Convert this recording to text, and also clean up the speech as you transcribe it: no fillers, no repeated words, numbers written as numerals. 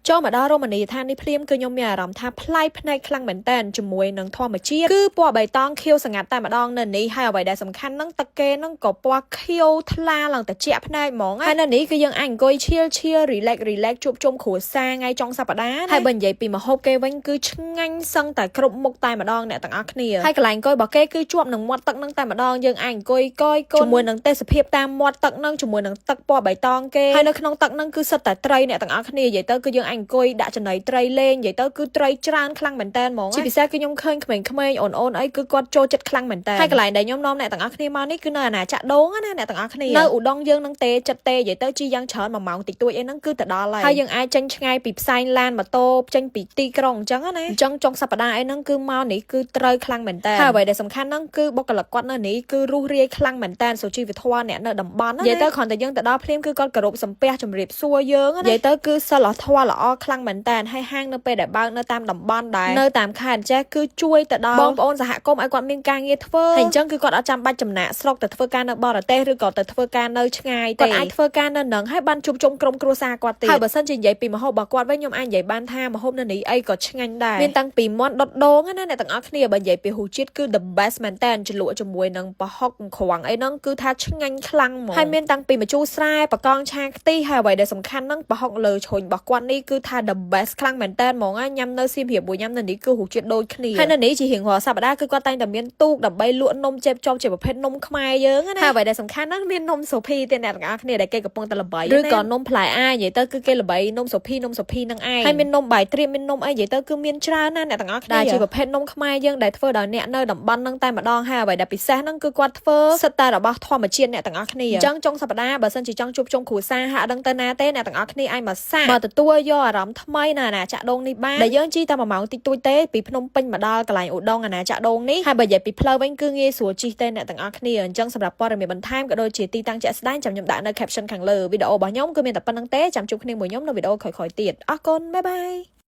ចូលមកដល់រមណីយដ្ឋាននេះភ្លាមគឺខ្ញុំមានអារម្មណ៍ថាប្លែកភ្នែកខ្លាំងមែនតើជាមួយនឹងធម្មជាតិគឺពណ៌បៃតងខៀវស្ងាត់តែម្ដងនៅនេះហើយអ្វីដែលសំខាន់ហ្នឹងទឹកគេហ្នឹងក៏ពណ៌ខៀវថ្លាឡើងត្រជាក់ភ្នែកហ្មងហើយនៅនេះគឺយើងអាចអង្គុយ chill chill relax relax ជួបជុំគ្រួសារថ្ងៃចុងសប្តាហ៍ហើយបើនិយាយពីម្ហូបគេវិញគឺឆ្ងាញ់សឹងតែគ្រប់មុខតែម្ដងអ្នកទាំងអស់គ្នាហើយកន្លែងអង្គុយរបស់គេគឺជាប់នឹងមាត់ទឹកហ្នឹងតែម្ដងយើងអាចអង្គុយកយកូនជាមួយនឹងទេសភាពតាមមាត់ទឹកហ្នឹងជាមួយនឹងទឹកពណ៌បៃតងគេហើយនៅក្នុងទឹកហ្នឹងគឺសុទ្ធតែត្រីអ្នកទាំងអស់គ្នានិយាយទៅគឺយើងអាចអង្គុយដាក់ចំណីត្រីលេងនិយាយទៅគឺត្រីច្រើនខ្លាំងមែនតើហ្មងជាពិសេសគឺខ្ញុំឃើញក្មេងៗអូនអូនអីគឺគាត់ចូលចិត្តខ្លាំងមែនតើហើយកន្លែងដែលខ្ញុំនាំអ្នកទាំងអស់គ្នាមកនេះគឺនៅអាណាចក្រដូងណាអ្នកទាំងអស់គ្នានៅឧដុង្គយើងនឹងទេចិត្តទេនិយាយទៅជិះយ៉ាងច្រើន1ម៉ោងតិចតួចអីហ្នឹងគឺទៅដល់ហើយហើយយើងអាចចេញឆ្ងាយពីផ្សែងឡានម៉ូតូចេញពីទីក្រុងអញ្ចឹងណាអញ្ចឹងចុងសប្តាហ៍អីហ្នឹងគឺមកនេះគឺត្រូវខ្លាំងមែនតើហើយអ្វីដែលសំខាន់ហ្នឹងគឺបុគ្គលិកគាត់នៅនេះគឺរុះរាយខ្លាំងមែនតើសុជីវធម៌អ្នកនៅតំបន់ណានិយាយទៅគ្រាន់តែយើងទៅដល់ភ្លាមគឺគាត់គោរពសំពះជម្រាបសួរយើងណានិយាយទៅគឺសិលធម៌ល្អខ្លាំងមែនតើហើយហាងនៅពេលដែលបើកនៅតាមតំបន់ដែរនៅតាមខេត្តចេះគឺជួយទៅដល់បងប្អូនសហគមន៍ឲ្យគាត់មានការងារធ្វើហើយអញ្ចឹងគឺគាត់អត់ចាំបាច់ចំណាកស្រុកទៅធ្វើការនៅបរទេសឬក៏ទៅធ្វើការនៅឆ្ងាយទេគាត់អាចធ្វើការនៅនឹងហើយបានជួបជុំក្រុមគ្រួសារគាត់ទៀតហើយបើសិនជានិយាយពីម្ហូបរបស់គាត់វិញខ្ញុំអាចនិយាយបានថាម្ហូបនៅនេះអីក៏ឆ្ងាញ់ដែរមានតាំងពីមាន់ដុតដូងណាអ្នកទាំងអស់គ្នាបើនិយាយពីរសជាតិគឺ the best មែនតើជ្រលក់ជាមួយនឹងប្រហុកក្រងអីហ្នឹងគឺថាឆ្ងាញ់ខ្លាំងហ្មងហើយមានតាំងពីម្ជូរស្រែបកងឆាខ្ទិះហើយអ្វីដែលសំខាន់ហ្នឹងប្រហុកលើជ្រុញរបស់គាត់នេះគឺថា the best ខ្លាំងមែនតើហ្មងញ៉ាំនៅសៀមរាបមួយញ៉ាំនៅនេះគឺរសជាតិដូចគ្នាហើយនៅនេះជារៀងរាល់សប្តាហ៍គឺគាត់តែងតែមានទូកដើម្បីលក់នំចេបចប់ជាប្រភេទនំខ្មែរយើងណាហើយអ្វីដែលសំខាន់ហ្នឹងមាននំសូភីទៀតអ្នកទាំងអស់គ្នាដែលគេកំពុងតែល្បីឬក៏នំផ្លែអានិយាយទៅគឺគេល្បីនំសូភីនំសូភីនឹងឯងហើយមាននំបាយត្រៀមមាននំអីនិយាយទៅគឺមានច្រើនណាស់អ្នកទាំងអស់គ្នាដែលជាប្រភេទនំខ្មែរយើងដែលធ្វើដោយអ្នកនៅតំបន់ហ្នឹងតែម្ដងហើយអ្វីដែលពិសេសហ្នឹងគឺគាត់ធ្វើសុទ្ធតែរបស់ធម្មជាតិអ្នកទាំងអស់គ្នាអញ្ចឹងចុងសប្តាហ៍បើសិនជាចង់ជួបជុំគ្រួសារហាក់អត់ដឹងទៅណាទេអ្នកទាំងអស់គ្នាអាចមកសាកមកទទួលយកអារម្មណ៍ថ្មីនៅអាណាចក្រដូងនេះបានដែលយើងជិះតែ1ម៉ោងតិចតួចទេពីភ្នំពេញមកដល់កន្លែងឧដុង្គអាណាចក្រដូងនេះហើយបើនិយាយពីផ្លូវវិញគឺងាយស្រួលជិះទេអ្នកទាំងអស់គ្នាអញ្ចឹងសម្រាប់ព័ត៌មានបន្ថែមក៏ដូចជាទីតាំងជាក់ស្ដែងចាំខ្ញុំដាក់នៅ caption ខាងលើវីដេអូរបស់ខ្ញុំគឺមានតែប៉ុណ្ណឹងទេចាំជួបគ្នាមួយខ្ញុំនៅវីដេអូក្រោយៗទៀតអរគុណ bye bye.